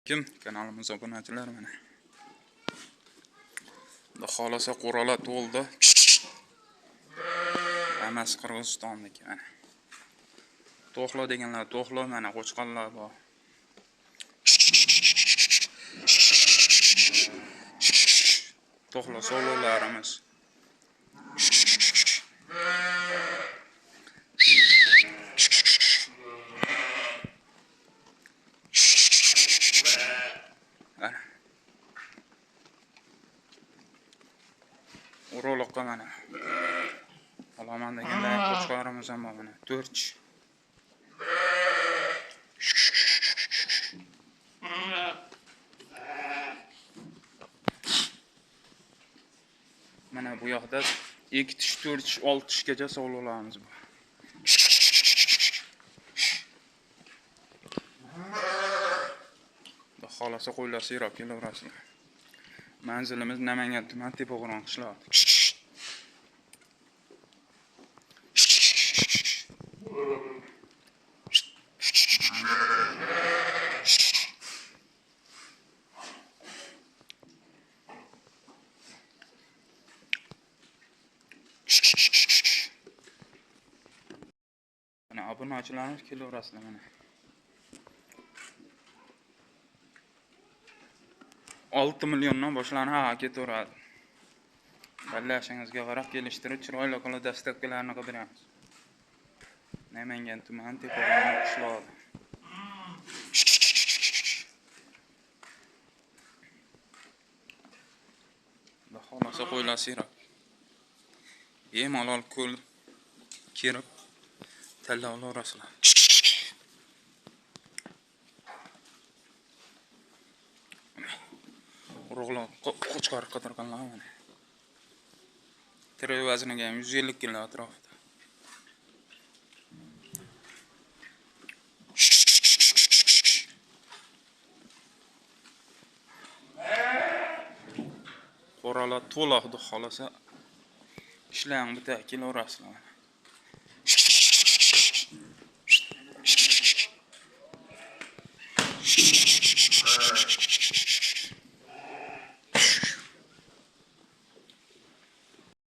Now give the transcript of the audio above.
Kim kanalimiz obunachilari mana. Xudo xolasa qo'ralar to'ldi. Hammasi Qirg'izistonniki mana. To'xla deganlar to'xla, mana qo'chqorlar bor. To'xla sovlovlarimiz. Mana. O'roqqa mana. Olaman deganda qo'chqorimiz ham bor mana. 4. Mana bu yoqda 2 tish, 4 tish, 6 tishgacha sovlovlarimiz bor. Xudo xolasa qo'ylar siyrab kelaverasizlar. Manzilimiz Namangan tuman Tepaqo'rg'on qishlog'i. Mana obunachilarimiz kelaverasizlar mana. 6 milliondan boshlanib ha ketaveradi. Tanlashingizga qarab kelishtirib chiroyli qilib dastavkalarni qilib. Namangan tumani Tepaqo'rg'on qishlog'i. Xudo xolasa qo'ylar siyrab. Bemalol ko'l kirib tanlab olaverasizlar. Urug'lar qo'chqor qidirganlar mana. Tirik vazniga ham 150 kilo atrofida. Qo'ralar to'la, xudo xolasa. Ishlarni bitadi, kelaverasizlar.